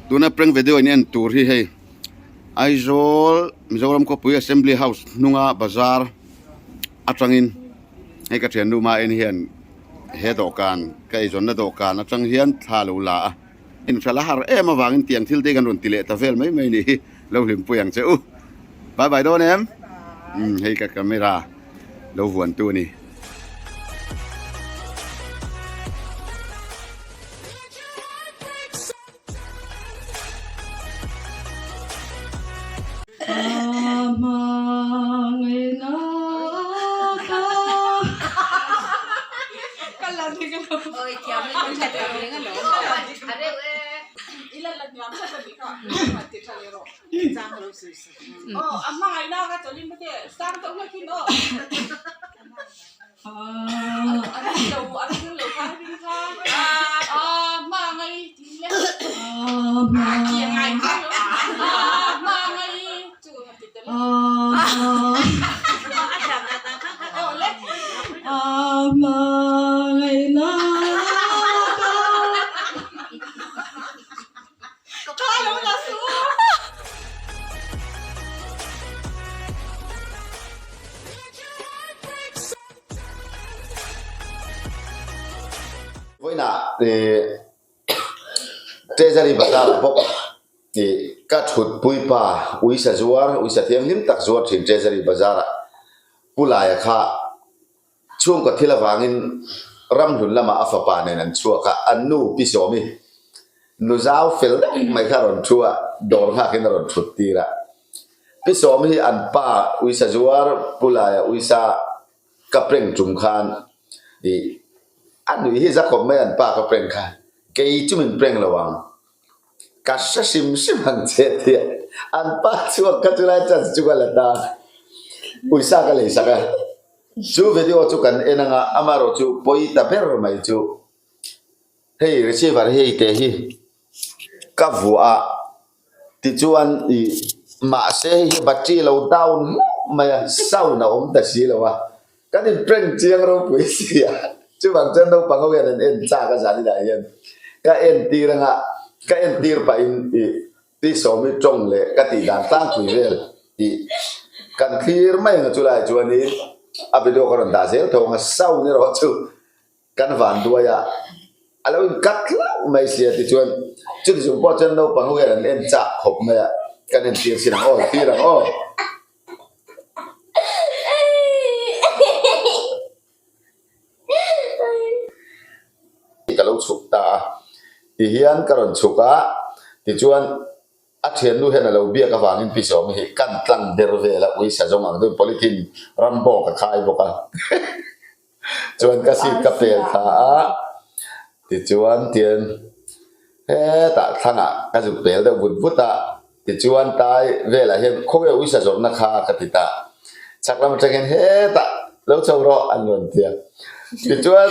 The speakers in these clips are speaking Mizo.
Tuna prank video in en tur hi hei Aizawl Mizoram khawpui Assembly House hnunga bazar atangin hei ka thiannu hma en hian he dawhkan ka eizawnna dawhkan atang hian thla a lo la a. Inhralh a har em avangin tiang thil te hi kan rawn ti leh ta vel mai mai ni hi lo hlimpui ang che u. Bye bye dawn em? Umm hei ka camera lo vuan tu a ni. Vawiinah Treasury Bazar bawk ih ka thutpui pa uisa zuar uisa thianghlim tak zuar thin Treasury Bazar ah Pu Laia kha chhungkaw thil avangin ramhlun lamah a fapa nen an chhuak a, an nu Pi Sawmi nu zau fel deuh mai kha a rawn thu a, dawr nghakin a rawn thut tir a. Pi Sawmi hi an pa uisa zuar Pu Laia uisa ka prank tum khan ih a nui hi za khawp mai an pa ka prank kha kei chu min prank lo ang ka hre hrim hrim ang che tia an pa chhuak kha chulai chance chu ka la ta uisa ka lei sak a chu video chu kan en anga amaherawh chu pawi ta ber mai chu hei receiver hi hei teh hi ka vuah a tichuan ih mahse hei hi battery a lo down hlauh mai a sound a awm ta si lo a kan in prank chiang ropui si a chuvang chuan naupang ho hian an en chak a zan inah hian ka en tir anga ka en tir pahin ih pi sawmi tawng leh ka tih dan tlangpui vel ih kan thlir mai ang a chulaiah chuanin a video ka rawn dah zel tho ang a sound erawh chu. Kan van duai a, a lo in cut hlauh mai sia tichuan chuti chung pawh chuan naupang ho hian an en chak khawp mai a, kan en tir sin ang aw, tir ang aw. Ka lo chhuk ta a, tihian ka rawn chhuk a, tichuan a thiannu hian a lo biak avangin Pi Sawmi hi kan tlang der vel a, uisa zawng ang deuhin polythene rambo ka khai bawk a. Chuan ka seat ka pel thla a, tichuan tian hetah thlangah ka zuk pel deuh vut vut a, tichuan tai velah hian khawnge uisa zawrhna kha ka ti ta, chhak lam atang hian hetah lo chho rawh an rawn ti a, tichuan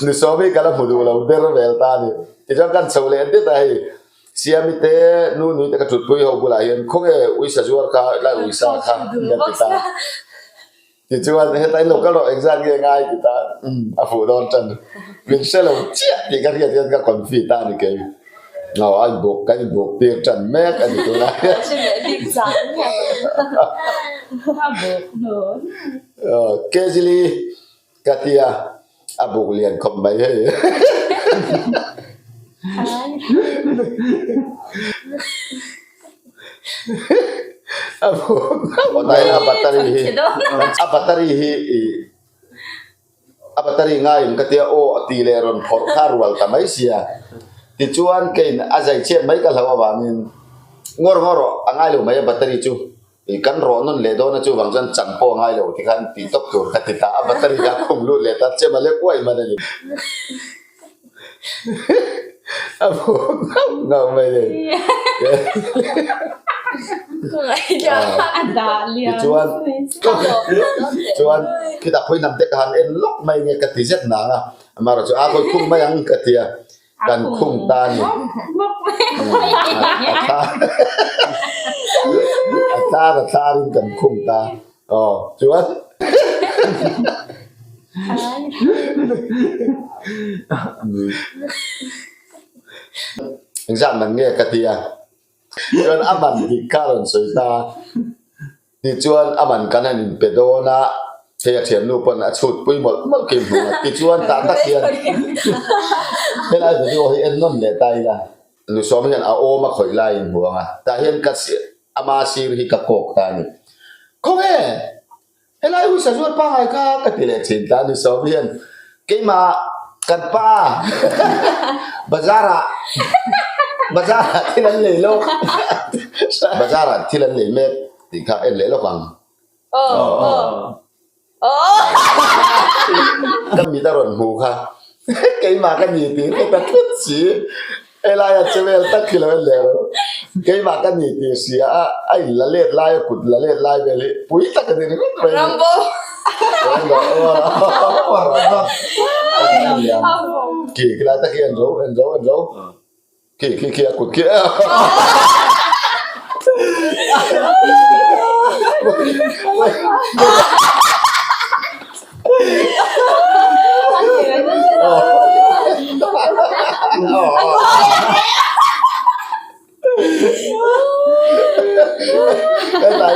nu Sawmi ka la hmu duh lo ber vel ta a ni, tichuan kan chho leh det a hei Siami te nu nui te ka thutpui ho bulah hian khawnge uisa zuar kha lai uisa kha ka ti ta. Tichuan heta in lo kal rawh engzat nge ngai ti ta umm a fuh dawn tan min hre lo chiah tih ka hriat hian ka confi ta a ni kei. Aw a inbuk kan inbuk tir tan mek a ni tunah hian. Aw Kezili Ka ti a, a buk lian khawp mai hei. A buk a battery hi a battery hi i a battery ngaiin ka tia aw a ti leh rawn phawrh kha rual ta mai sia. Tichuan keiin a zai chhiat mai ka hlo avangin ngawr ngawr rawh a ngai lo mai a battery chu. I kan rawh nawn leh dawn a chuvang chuan chan pawh a ngai lo tikhan tih tawp tur ka ti ta a, battery kha a khum lut leh ta chem a lek uai hman a ni. A buk nghauh nghauh mai le. Tichuan chuan khitah phawi hnam te ka han en lawk mai nge ka ti zet nang a, amaherawhchu chu a khawi khum mai ang ka ti a. Kan khum ta a ni. A tlar a tlarin kan khum ta. Aw chuan Engzat man nge ka ti a. Chuan a man dik kha a rawn sawi ta a. Tichuan a man kan han inpe dawn a, hei a thiannu pawn a chhut pui mawlh mawlh khi hmu a. Tichuan tah tak hian helai video hi en nawn leh ta ila. Nusawm hian a awm a khawih laiin hmu ang a, tah hian ka ama sir hi ka kawk ta a ni. Khawnge? Helai ui sazual pangai kha ka ti leh thin ta ni sawm hian keimah kan pa bazar ah bazar ah thil an lei lawk bazar ah thil an lei mek tih kha en leh lawk ang. Ka mit a rawn hmu kha keimah ka ni tih hre ta thut si helai a che vel tak khi lo en leh rawh keimah ka ni tih hria a a in la let lai a kut la let lai vel hi pui tak a ni ringawt mai Rambo Khi khi lai tak hi en ro en ro en ro khi khi khi a kut khi Helai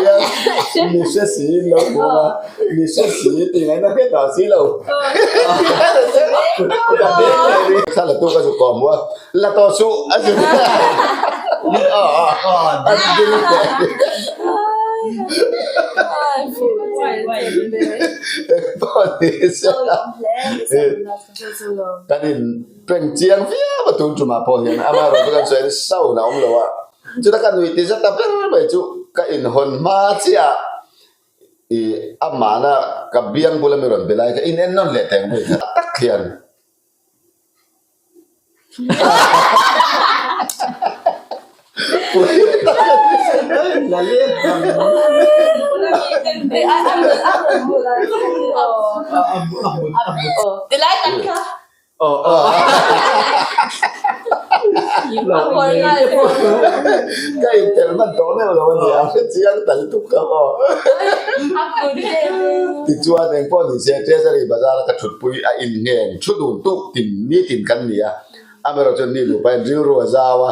hian mi hre si in lo hmu a, mi hre si tih ngaihna hre ta si lo. Thla la tu ka zu kawm a, la tawh suh a zu a ding teh. Engpawh ni se kan in prank chiang viau a tun tumah pawh hian amaherawh chu kan sawi sound a awm lo a, chuta ka nuih ti zat ta ber mai chu ka inhawn hma chiah a ih amahna ka biang bula mi rawn be lai kha in en nawn leh teng mai kha tak hian. Ka intel hman tawh meuh lo a ni a, hre chiang ta lutuk ka maw. Tichuan engpawh ni se Treasury Bazar a ka thutpui a inngheng thu dun tuk tin nitin kan ni a, amaherawh chuan mi nupa hian rilru a zau a,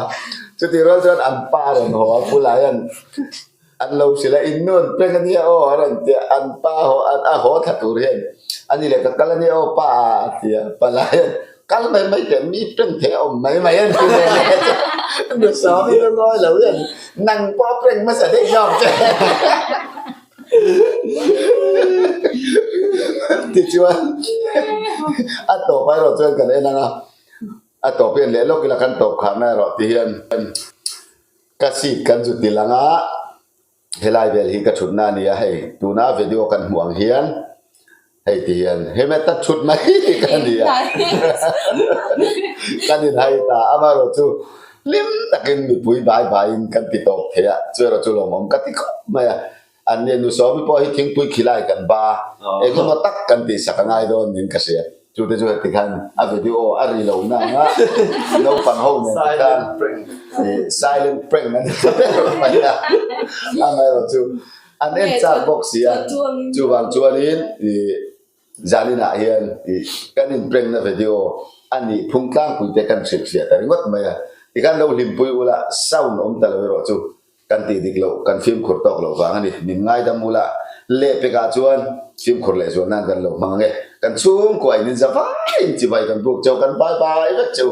chutih rual chuan an pa a rawn haw a, bulah hian An lo hrilh a, in nu an peng a nia aw a rawn ti a, an pa haw a haw thla tur hian a ni leh ka kal a nia aw pa a ti a, palai hian kal mai mai teh mi peng thei a awm mai mai a ni ve leh chu nu sawm hi lungawi lo hian nang pawh a peng hmasa daih zawk che tichuan a tawp ah erawh chuan kan en ang a, a tawp hian leh lawk ila kan tawp kharna erawh ti hian. Ka seat kan zu ti lang a, helai vel hi ka thutna a ni a, hei tuna video kan hmuh ang hian hei ti hian hemeta thut mai hi ka ni a, kan inhai ta amaherawh chu hlim takin mipui bai baiin kan ti tawp thei a, chu erawh chu lawmawm ka ti khawp mai a, an ni nu sawmi pawh hi thingpui khilai kan ba a, engemaw tak kan tihsak a ngai dawn niin ka hria. Chute chu heti khan a video a ri lo na ang a, naupang ho nen te khan silent prank an ti ber mai a, amaherawh chu an en chak bawk si a, chuvang chuanin zaninah hian kan in prank na video a nih phung tlangpui te kan hrilhfiah ta ringawt mai a, tikhan lo hlimpui ula sound awm ta lo erawh chu Kan tih dik loh, kan fimkhur tawk loh vang a ni. Min ngaidam ula, lehpekah chuan fimkhur leh zual nan kan lo hmang ang e. Kan chhungkua in inza vaiin chibai kan buk cheu, kan bai bai vek cheu.